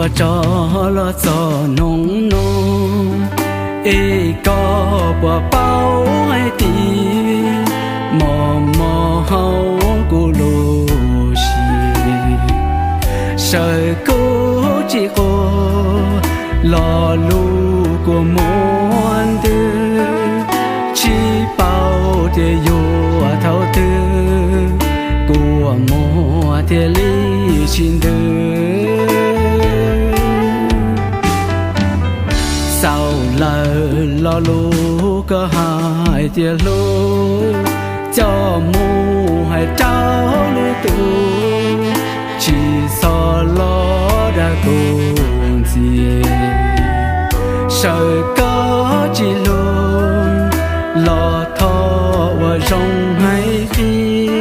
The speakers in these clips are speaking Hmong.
Tso los txog hnub no, es koj puas paub hais tias mos mos hauv kuv lub siab, sawv kuj tsis quaj, lo lus kuj muaj ntws, tsis paub tias yuav thaum twg, kua muag thiaj li tsis ntws. Xaus lawm lo lus koj hais tias hlub, coj mus hais rau lwm tus, tsis txhob los dag kuv ntxiv. Sawv koj tsis hlub los thov ua zoo hais qhia,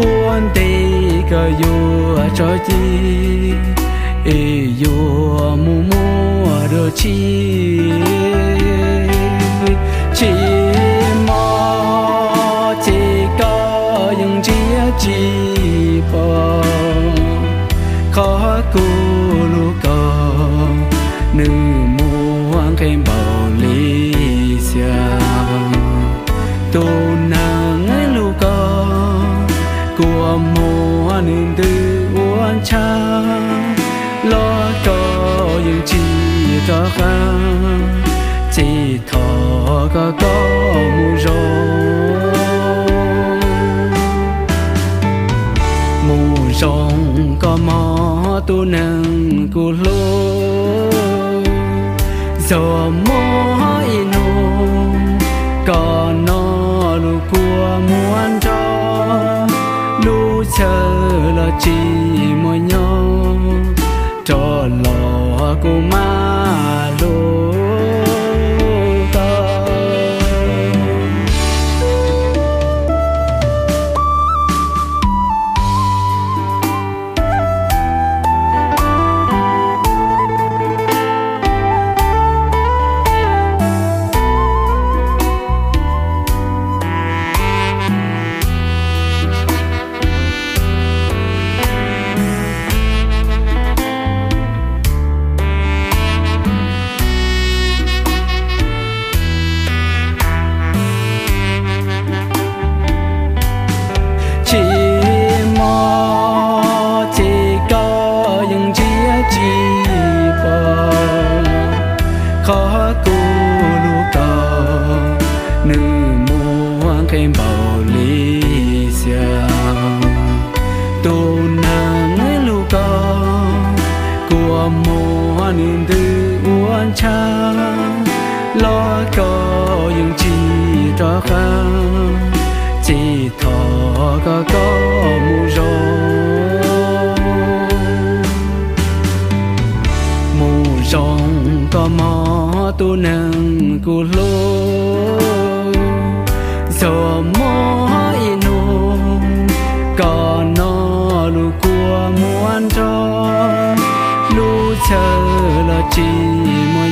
ua ntej koj yuav tso ceg, es yuav mus muaj dua tsi. Tsis mob ces koj yeej ntsia tsis pom, qhov kuv hlub koj nws muaj nqi npaum li xiab. Tus neeg hlub koj, kua muag nws ntws ua ntshav, los koj yeej tsis rov qab, ces thov koj koj mus zoo. Mus zoo koj mog tus neeg kuv hlub, txog muaj ib hnub koj noj lub kua muag nrog, lub chaw los tsis muaj nyob, rov los kuv mam hlub koj. Tsis mob ces koj yeej ntsia tsis pom, qhov kuv hlub koj nws muaj nqi npaum li xiab. Tus neeg hlub koj, kua muag nws ntws ua ntshav, los koj yeej tsis rov qab, ces thov koj koj mus zoo. Mus zoo koj mog tus neeg kuv hlub, txog muaj ib hnub koj noj lub kua muag nrog, lub chaw los tsis muaj